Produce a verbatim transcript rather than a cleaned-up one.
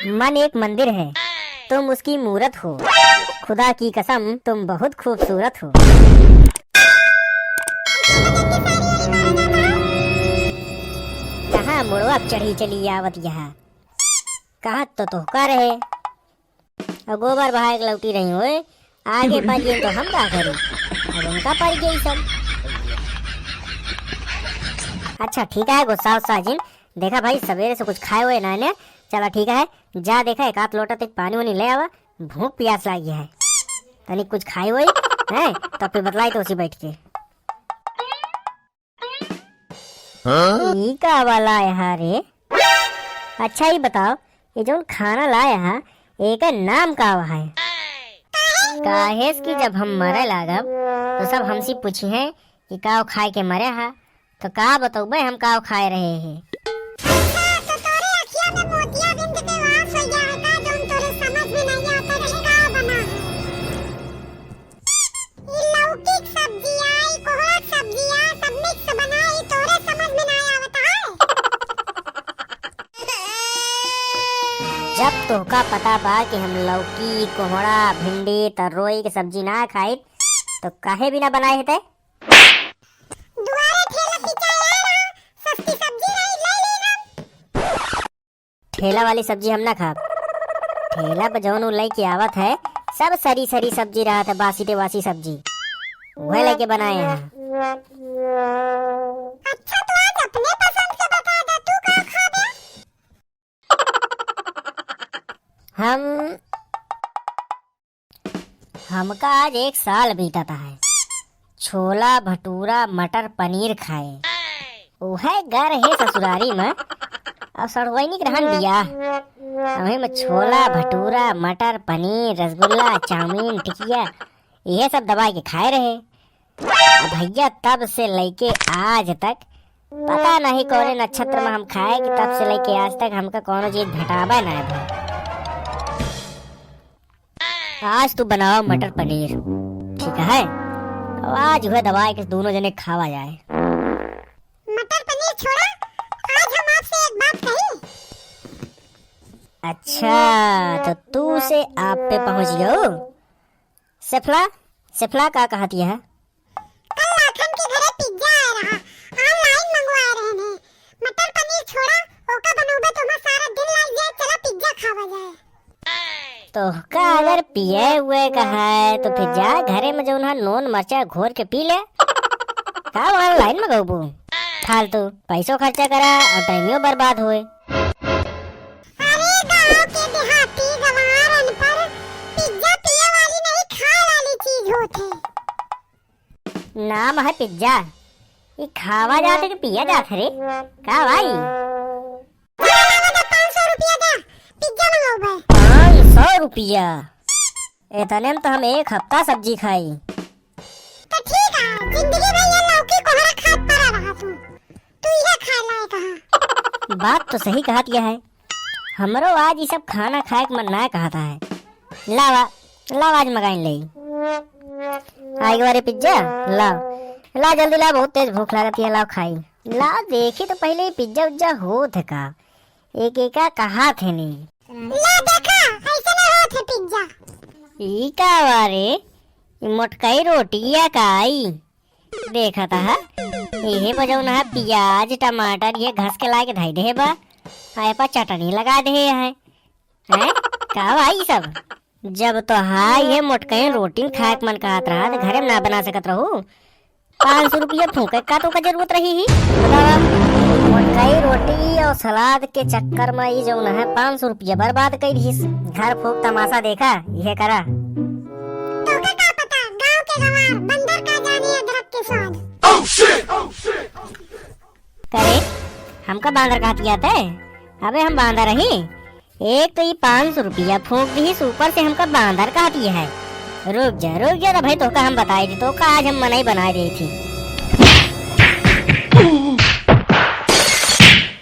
मन एक मंदिर है, तुम उसकी मूरत हो। खुदा की कसम, तुम बहुत खूबसूरत हो। कहाँ मुड़वा चढ़ी चली आवत यहाँ? कहा तो तोहका रहे। अब गोबर बहाए के लौटी रही होए, आगे पड़ गई तो हम का करी? अब उनका पड़ गई सब। अच्छा ठीक है, गुस्सा उस्सा जिन। देखा भाई, सवेरे से कुछ खाए हुए ना ने। चला ठीक है, जा देखा एक आध लोटा तक पानी वानी ले आवा, भूख प्यास लागी है। तनी कुछ खाए हुए हैं तो फिर बतलाई तो उसी बैठ के। हाँ? ई का वाला है रे? अच्छा, ई बताओ, ये जौन खाना लाया है, एकर नाम का है? काहेस कि जब हम मरे लागब, तो सब हमसे पूछी हैं कि काव खाए के मरे हा, तो का बतौबे हम काव खाए रहे हैं। अच्छा, तो तोरे अखिया में मोतिया बिंद के वास हो गया है का, जौन तोरे समझ में नहीं आता रहे का बना है? ई लौकी के सब्जिया, ई कोहड़ा के सब्जिया, सब mix बना, ई तोरे समझ में ना आवत है। जब तोहका पता बा कि हम लौकी, कोहड़ा, भिंडी, तरोई के सब्जी ना खाइत, तो काहे बिना बनाए हेते? दुआरे ठेला पिचाए आ रहा, सस्ती सब्जी रही, ले ली हम। ठेला वाली सब्जी हम ना खाब। ठेला पे जौन उ लेके आवत है, सब सरी सरी सब्जी रहत है, बासी टेवासी सब्जी, वह लेके बनाए हैं। अच्छा, तो आज अपने पसंद से बता दे, तू का खाबे? हम हमका आज एक साल बीतत है छोला भटूरा मटर पनीर खाए। उहे घर है ससुरारी में, अब सड़वैनी के रहन बियाह, वही में छोला भटूरा मटर पनीर रसगुल्ला चाउमीन टिकिया, इहे सब दबाई के खाए रहे। अब भैया, तब से लेके आज तक पता नहीं कौने नक्षत्र में हम खाए कि तब से लेके आज तक हमका कौनो चीज भेटाबे ना भा। आज तू बनावा मटर पनीर, ठीक है? अब आज उहे दबाई के दोनों जने खावा जाए। मटर पनीर छोड़ा, आज हम आपसे एक बात कही। अच्छा, तो तू से आप पे पहुंच गयो। सेफला, सेफला का कहत यह? कल लाखन के घरे पिज्जा आए रहा, online मंगवाए रहन है। मटर पनीर छोड़ा, ओका बनौबे तो हमार सारा दिन लाग जाए, चला पिज्जा खावा जाए। तोहका अगर पिए हुए का है तो फिर जा घरे में जौन है नून मरचा घोर के पी ले। का online मंगौबू? फालतू पैसो खर्चा करा और टाइमियो बर्बाद होए। अरे गाँव के देहाती गंवार अनपढ़, पिज्जा पिए वाली नहीं खाए वाली चीज होत है। नाम है पिज्जा, ई खावा जात है कि पिया जात है रे? का भाई? चला लावा दा पाँच सौ रुपया दा, पिज्जा मंगौबे। पाँच सौ रुपया? इतने में तो हम एक हफ्ता सब्जी खाई। तो ठीक है, जिंदगी भर ये लौकी कोहरा खात पड़ा रहा तू। तू इहे खाए लायक हा। बात तो सही कहत यह है, हमरो आज ई सब खाना खाए के मन ना कहत है। लावा, लावा आज मगाइन ले। आई बारे पिज्जा, लाओ, ला जल्दी ला, बहुत तेज भूख लागत है, लाओ खाई। ला देखी तो पहले ई पिज्जा उज्जा होत है का, एक एका कहा थे नहीं। ला देखा, ऐसे ना होत है पिज्जा। ई का बारे, ई मोटकई रोटी या का आई? देखत हा, इहे पर जौन है पियाज, टमाटर, ये घस के लाके धई देहे बा। आ, ए पर चटनी लगा देहे है। हैं? का बा ई सब? जब तो हा, ये मोटकई रोटी खाए के मन कहत रहा, तो घरे में ना बना सकत रहू। पाँच सौ रुपया फूंके का तो का जरूरत रही ही? बतावा। मोटकई रोटी और सलाद के चक्कर में ई जौन है, पाँच सौ रुपया बर्बाद कर दीस। घर फूंक तमाशा देखा, ये करा। तोके का पता, गाँव के गंवार, बंदर का जाने अदरक के स्वाद। करे, हमका बांदर कहत किया ते? अबे हम बांदर रही। एक तो ई पाँच सौ रुपया फूंक दीस, ऊपर से हमका बांदर कहत है। रुक जा, रुक जा, तो भाई तोका हम बताई थी, तोका आज हम मनई बनाई देई थी।